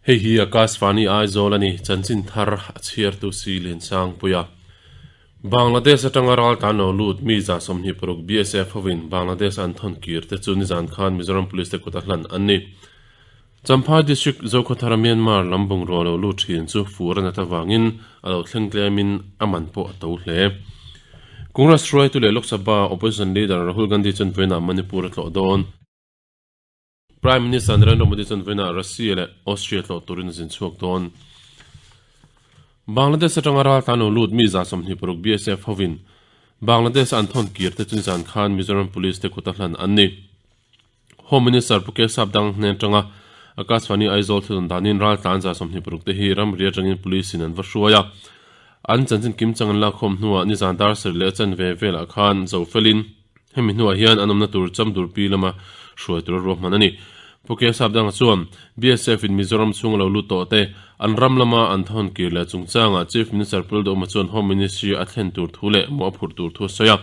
Hei hi Akashvani Aizawl a ni, chanchin thar a chhiartu si Liansangpuia. Bangladesh atanga ral tlan lo lut mi 26 BSF hovin Bangladesh an thawn kir te chu nizan khan Mizoram Police te kut a hlan an ni. Champhai District Zokhawthara Myanmar lam bungrua lo lut thin chu fur a nat avangin a lo thleng tlemin a man pawh a to hle. Congress hruaitu leh Lok Sabha Opposition Leader Rahul Gandhi chuan vawiinah Manipur a tlawh dawn. Prime Minister Narendra Modi chuan vawiinah Russia leh Austria tlawh turin a zin chhuak dawn. Bangladesh atanga raltlan lo lut mi 26 BSF hovin Bangladesh a an thawn kir te chu nizan khan Mizoram Police te kut a hlan an ni. Home Minister Pu Kesap Dang hnen atanga Akashvani Aizawl thilrawn danin raltlan 26 te hi ramri atangin Police in an va hruai a. An chanchin kimchang an lakkhawm hnuah nizan dar sarih leh a chanve velah khan zo felin hemi hnuah hian an awmna tur Chamdurpi lama hruai tura ruahman a ni. Pu Kesap Danga chuan BSF in Mizoram chhunga lo lut tawh te an ram lama an thawn kir leh chungchangah Chief Minister Pu Lalduhawma chuan Home Ministry a thlen tur thu leh mawh a phurh tur thu a sawi a.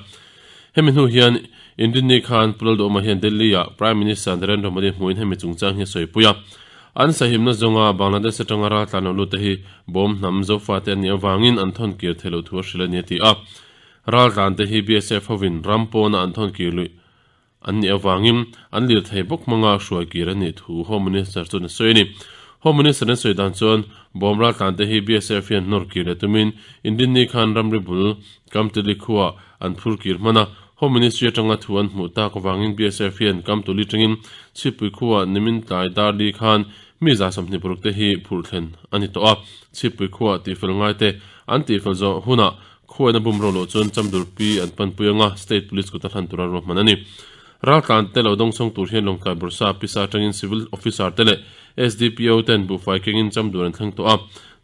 Hemi hnu hian Indini khan Pu Lalduhawma hian Delhi-ah Prime Minister Narendra Modi hmuhin hemi chungchang hi a sawipui a. An sahimna zawnga Bangladesh atanga raltlan lo lut te hi bawm hnam Zofate an nih avangin an thawn kir theih loh thu a hrilh a ni a ti a. Raltlan te hi BSF hovin ram pawna an thawn kir luih an nih avangin an lirthei bawk hmanga hruai kir a nih thu Home Minister chuan a sawi a ni. Home Minister an sawi dan chuan bawm raltlan te hi BSF hian hnawr kir leh tumin Indini khan ramri bul Kamtili khuaa an phur kir hman a, Home Ministry atanga thu an hmuh tak avangin BSF hian Kamtuli tangin Chhipui khuaa nimin tlai dar li khan mi 26 te hi phurh thlen a ni tawh a. Chhipui khuaa tihfel ngai te an tihfel zawh hunah khuaina bum ro loh chuan Chamdurpi an panpui anga State Police kut a hlan tura ruahman a ni. Raltlan te lo dawngsawng tur hian Lawngtlai Bursa pisa atangin Civil Officer te leh SDPO ten buhfai kengin Chamdur an thleng tawh a.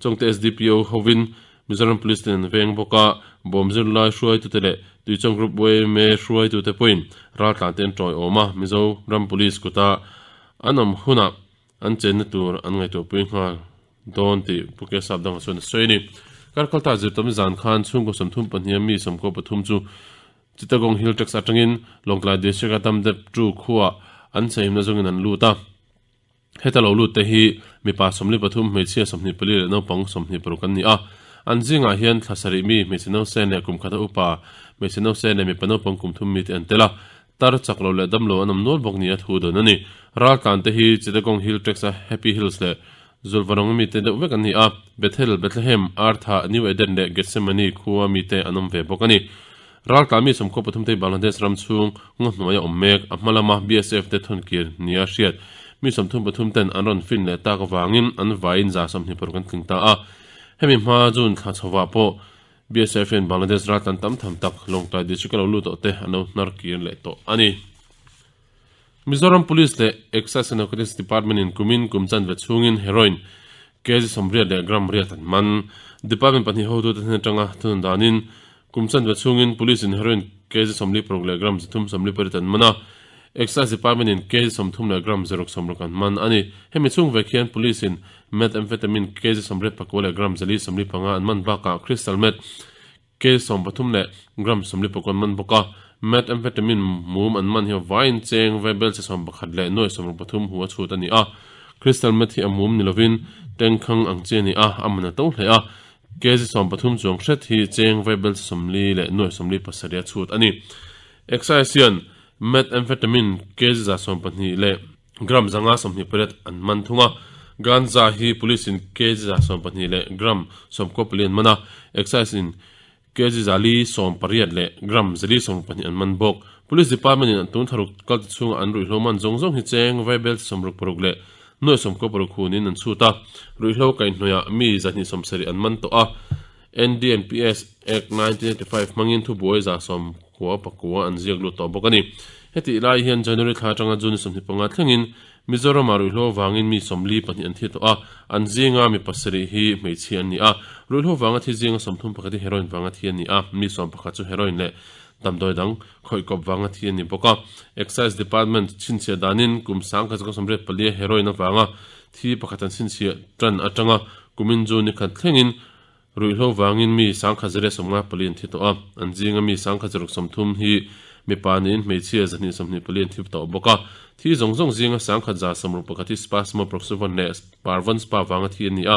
Chawngte SDPO hovin Mizoram Police ten an veng bawk a, bawm zirlai hruaitute leh Tuichawng Group yma hruaitute pawhin raltlan te an tawiawm a, Mizoram Police kuta an awm hunah an chenna tur an ngaihtuahpui nghal dawn tih Pu Kesap dangah chuan a sawi a ni. Karkalta zirtawm zan khan chhungkaw 32 a mi 13 chu Chittagong Hill Tracts atangin Lawngtlai District a Damdep Tu khuaah an chheihimna zawngin an lut a. Heta lo lut te hi mipa 43, hmeichhia 24 leh naupang 26 an ni a. An zingah hian thla sarih mi hmeichhe nausen leh kum khata upa hmeichhe nausen leh mipa naupang kum thum mi te an tel a. Tar chak lo leh dam lo an awm nual bawk nia thu dawn a ni. Raltlan te hi Chittagong Hill Tracts a Happy Hills leh Zulvarong mi te deuh vek an ni a. Bethel, Bethlehem, Artha, New Eden leh Gethsemane khua mi te an awm ve bawk a ni. Raltlan mi 13 te hi Bangladesh ram chhung ngaw hnuaia awm mek, a hma lama BSF te thawnkir nia hriat mi 33 ten an rawn fin leh tak avangin an vaiin 26 an tling ta a. Hemi hma June thla chhovah pawh BSF hian Bangladesh raltlan tam tham tak Lawngtlai District a lo lut tawh te an lo hnar kir leh tawh a ni. Mizoram Police leh Excise and Narcotics Department in kumin kum chanve chhungin heroin kg 80 leh gram riat an man. Department pahnih hotute hnen atanga thunun danin kum chanve chhungin Police in heroin kg 46 leh gram 328 an man a, Excise Department in kg 30 leh gram 660 an man a ni. Hemi chhung vek hian Police in methamphetamine kg 84 leh gram 475 an man bakah crystal meth Kg 13 leh gram 49 an man bawk a, methamphetamine mum an man hi vaiin cheng vaibelchhe 11 leh nuai 63 hu a chhut a ni a. Crystal meth hi a mum ni lovin tengkhang ang chi a ni a, a man a to hle a. Kg 13 chuang hret hi cheng vaibelchhe 40 leh nuai 47 a chhut a ni. Excise hian methamphetamine kg 120 leh gram 528 an man thung a. Ganja hi police in kg 120 leh gram 94 an man a, excise in kg 480 leh gram 422 an man bawk. Police department in an tun tharuk kal te chhunga an ruihhlo man zawng zawng hi cheng vaibel 66 leh nuai 96 hunin an chhut a, ruihhlo kaihhnawihah mi 270 an man tawh a. NDNPS Act 1985 hmangin thubuai 99 an ziak lut tawh bawk a ni. Hetih lai hian January thla atanga June 25 thlengin Mizoramah ruihhlo vangin mi 42 an thi tawh a, an zinga mi pasarih hi hmeichhia an ni a. Ruihhlo vanga thi zinga 31 hi heroin vanga thi an ni a, mi 11 chu heroin leh damdawi dang khawihkawp vanga thi an ni bawk a. Excise Department chhinchhiah danin kum 1984 heroin avanga thi pakhat an chhinchhiah tan atanga kumin June ni khat thlengin Ruihhlo vangin mi 10,054 an thi tawh a, an zinga mi 10,030 hi Mipa niin hmeichhia 224 an thi tawh bawk a. Thi zawng zawng zinga 1161 hi Spasmoproxyvon leh Parvon Spa vanga thi an ni a.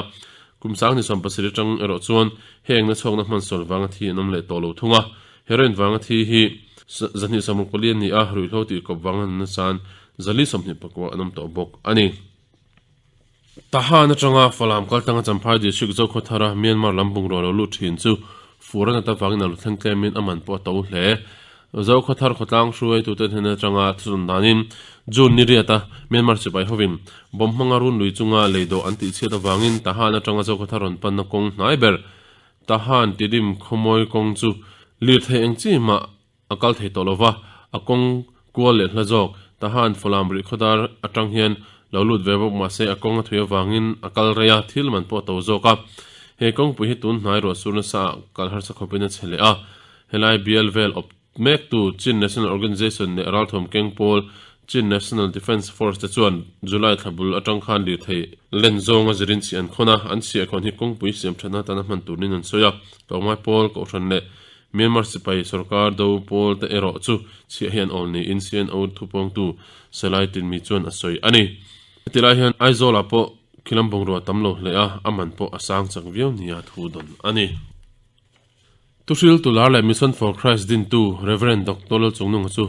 Kum 2070 atang erawh chuan heng na chhawkna hman sual vanga thi an awm leh tawh lo thung a. Heroin vanga thi hi 264 an ni a, ruihhlo tih kawp vanga nunna chan 429 an awm tawh bawk a ni. Tahan atanga Falam kaltlanga Champhai District Zokhawthara Myanmar lam bungrua lo lut thin chu fur a nat avangin a lu thleng tlemin a man pawh a to hle. Zokhawthar khawtlang hruaitute hnen atanga thusawn danin June ni riata Myanmar sipai hovin bomb hmanga run lui chunga lei dawh an tihchhiat avangin Tahan atanga Zokhawthar rawn panna kawng hnai ber Tahan Tidim khawmawi kawng chu lirthei eng chi mah A kal thei tawh lo va, a kawng kual leh hla zawk. Tahan Falam rih khawdar atang hian lo lut ve bawk mahse a kawng a thui avangin a kal rei a, thil man pawh a to zawk a. He kawngpui hi tun hnai ruah sur nasa ah kal harsa khawpin a chhe leh a. Helai bial vel awp mektu Chin National Organization leh ralthuam keng pawl Chin National Defence Force te chuan July thla bul atang khan lirthei len zawnga zirin chhi an khawn a, an chhiahkhawn hi kawngpui siam thatna atana hman turin an sawi a. Tlawmngai pawl, Kohhran leh Myanmar sipai sorkar do pawl te erawh chu chhiah hi an awl niin CNO thupawngtu Salai Tinmi chuan a sawi a ni. Heti lai hian Aizawl-ah pawh khilam bungrua tam lo hle a, a man pawh a sang chak viau nia thu dawn a ni. Thuhriltu lar leh Mission for Christ dintu Rev. Doctor Lalchungnunga chu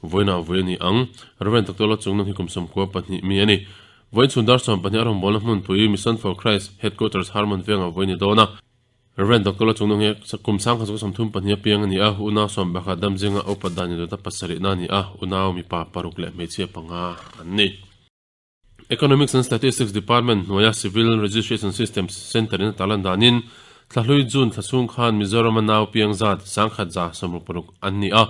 vawiinah vui a ni ang. Rev. Doctor Lalchungnung hi kum 92 mi a ni. Vawiin chhun dar 12 a rawngbawlna hmunpui Mission for Christ Headquarters Harmon vengah vawi a ni dawn a. Rev. Doctor Lachungnung hi kum 1932 a piang a ni a, unau 11 dam zinga upa dan in dawta pasarihna a ni a, unau mipa paruk leh hmeichhia panga an ni. Economics and Statistics Department hnuaia Civil Registration System Centre in a tarlan danin thlahlui June thla chhung khan Mizoram-a nau piang zat 1160 an ni a,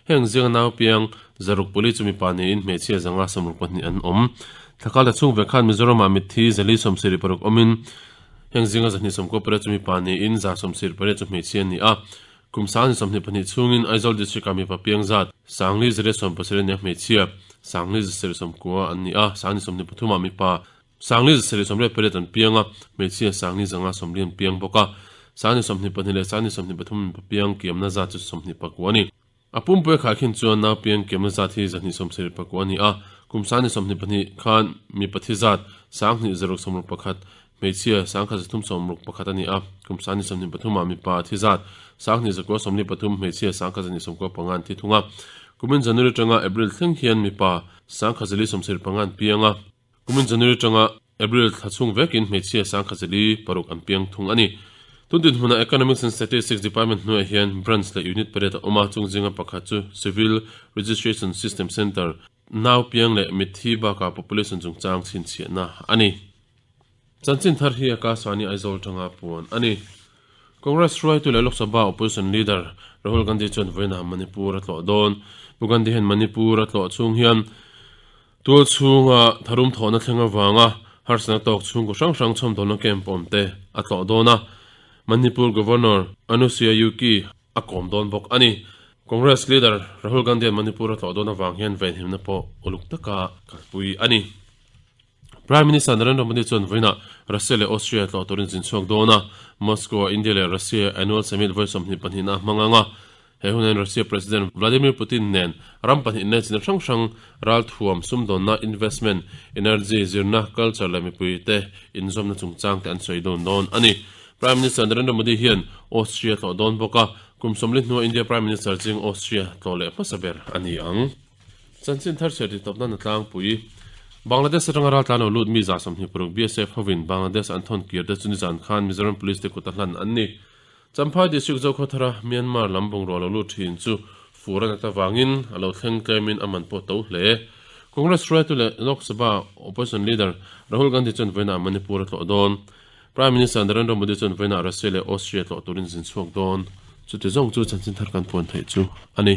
heng zinga nau piang 640 chu mipa niin hmeichhia 162 an awm. Thlakal thla chhung ve khan Mizoram-ah mitthi 476 awmin Heng zinga 228 chu mipa niin 178 chu hmeichhia a ni a. Kum 2022 chhungin Aizawl District-ah mipa piang zat 4,170 a ni a, hmeichhia 4,190 an ni a, 23-ah mipa 4,188 an piang a, hmeichhia 4,140 an piang bawk a. 22 leh 23 mipa piang kiamna zat chu 24 a ni. A pumpui a khaikhin chuan nau piang kiamna zat hi 274 a ni a, kum 22 khan mipa thi zat 2661, hmeichhia 1361 a ni a, kum 23 ah mipa thi zat 2943, hmeichhia 1295 an thi thung a. Kumin January atanga April thleng hian mipa 1475 an piang a, Kumin January atanga April thla chhung vekin hmeichhia 1046 an piang thung a ni. Tun dinhmunah Economics and Statistics Department hnuaiah hian Branch leh Unit pariat a awm a, chung zinga pakhat chu Civil Registration System Centre, nau piang leh mitthi bakah population chungchang chhinchhiahna a ni. Chanchin thar hi Akashvani Aizawl atanga puan a ni. Congress hruaitu leh Lok Sabha Opposition Leader Rahul Gandhi chuan vawiinah Manipur a tlawh dawn. Pu Gandhi hian Manipur a tlawh chhung hian Tual chhunga tharum thawhna thleng avanga harsatna tawk chhungkaw hrang hrang chhawmdawlna camp awmte a tlawh dawn a, Manipur Governor Anusuiya Uikey a kawm dawn bawk a ni. Congress leader Rahul Gandhi-a'n Manipur a tlawh dawn avang hian venhimna pawh uluk taka kalpui a ni. Prime Minister Narendra Modi chuan vawiinah Russia leh Austria tlawh turin zin chhuak dawn a, Moscow-a India leh Russia Annual Summit vawi 22 na a hmang ang a. He hunin Russia President Vladimir Putin nen ram pahnih nen china hrang hrang ralthuam, sumdawnna, investment, energy, zirna, culture leh mipuite inzawmna chungchang te an sawi dawn dawn a ni. Prime Minister Narendra Modi hian Austria tlawh dawn bawk a, kum 40 hnua India Prime Minister ching Austria tlawh leh hmasa ber a ni ang. Chanchin thar chhiar titawp nan a tlangpui. Bangladesh atanga raltlan lo lut mi 26 BSF hovin Bangladesh an thawn kir te chu nizan khan Mizoram Police te kut a hlan an ni. Champhai District Zokhawthara Myanmar lam bungrua lo lut thin chu fur a nat avangin a lo thleng tlemin a man pawh to hle. Congress hruaitu leh Lok Sabha Opposition Leader Rahul Gandhi chuan vawiinah Manipur a tlawh dawn. Prime Minister Narendra Modi chuan vawiinah Russia leh Austria tlawh turin zin chhuak dawn. Chuti zawng chu chanchin thar kan puan theih chu a ni.